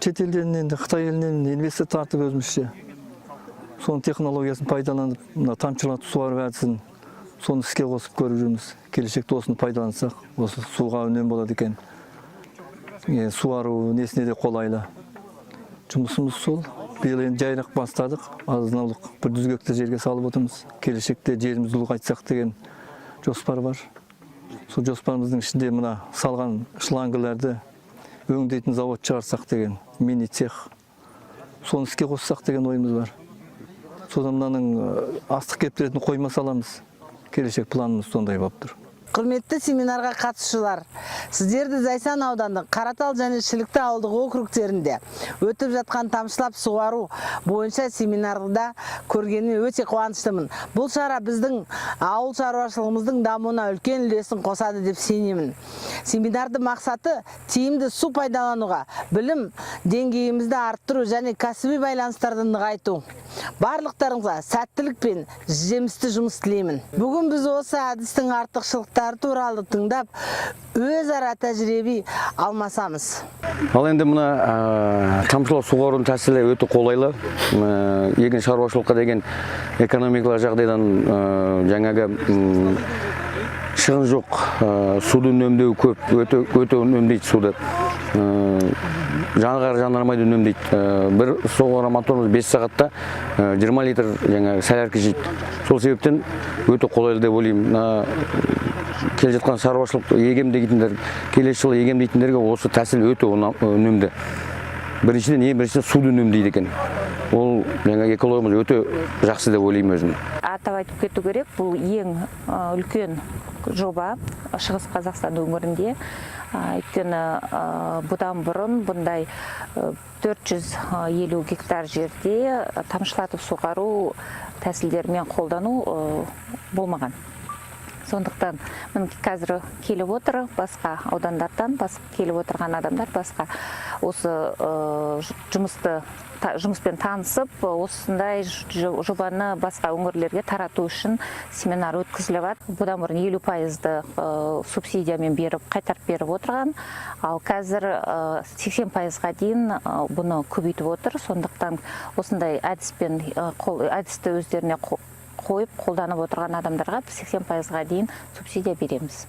Шетелден, енді Қытай елінен инвестор тартып, өзімізше соның технологиясын пайдаланып, мына тамшылатып суару әдісін, соны іске қосып көріп жүрміз. Келешекте осыны пайдалансақ, осы суға үнем болады екен. Суару несіне де қолайлы. Жұмысымыз сол. Биыл енді жайырақ бастадық, азын аулақ бір 100 гектар жерге салып отырмыз. Келешекте жерімізді ұлғайтсақ деген жоспар бар. Сол жоспарымыздың ішінде мына салған шлангілерді өңдейтін завод шығарсақ деген, мини цех, соны іске қоссақ деген ойымыз бар. Содан мынаның астық кептіретін қойма саламыз. Келешек планымыз сондай болып тұр. Құрметті семинарға қатысушылар, сіздерді Зайсан аудандық Қаратал және Шілікті ауылдық округтерінде өтіп жатқан тамшылап суару бойынша семинарда көргеніме өте қуаныштымын. Бұл шара біздің ауыл шаруашылығымыздың дамуына үлкен үлесін қосады деп сенемін. Семинардың мақсаты – тиімді су пайдалануға білім деңгейімізді арттыру және кәсіби байланыстарды нығайту. Барлықтарыңызға сәттілік пен жемісті жұмыс тілеймін. Бүгін біз осы әдістің артықшылықтары туралы тыңдап, өзара тәжірибе алмасамыз. Ал енді мына тамшылап суғарудың тәсілі өте қолайлы. Егін шаруашылыққа деген экономикалық жағдайдан жаңағы шығын жоқ, суды үнемдеу көп, өте өте үнемдейді суды. Жанар жанармайды үнемдейді. Бір суғару моторымыз 5 сағатта 20 литр жаңағы солярка жейді. Сол себептен өте қолайлы деп ойлаймын. Мына келе жатқан шаруашылық егем дейтіндер, келесі жылы егем дейтіндерге осы тәсіл өте үнемді. Біріншіден, ең біріншіден, суды үнемдейді екен. Ол жаңағы экологиямыз өте жақсы деп ойлаймын өзім. Атап айтып кету керек, бұл ең үлкен жоба Шығыс Қазақстан өңірінде. Өйткені бұдан бұрын бұндай 450 гектар жерде тамшылатып суғару тәсілдерімен қолдану болмаған. Сондықтан міне, қазір келіп отыр басқа аудандардан басқа келіп отырған адамдар, басқа осы жұмыспен танысып, осындай жобаны басқа өңірлерге тарату үшін семинар өткізіліп жатыр. Бұдан бұрын 50 пайызды субсидиямен беріп, қайтарып беріп отырған, ал қазір 80 пайызға дейін бұны көбейтіп отыр. Сондықтан осындай әдіспен әдісті өздеріне қойып қолданып отырған адамдарға 80 пайызға дейін субсидия береміз.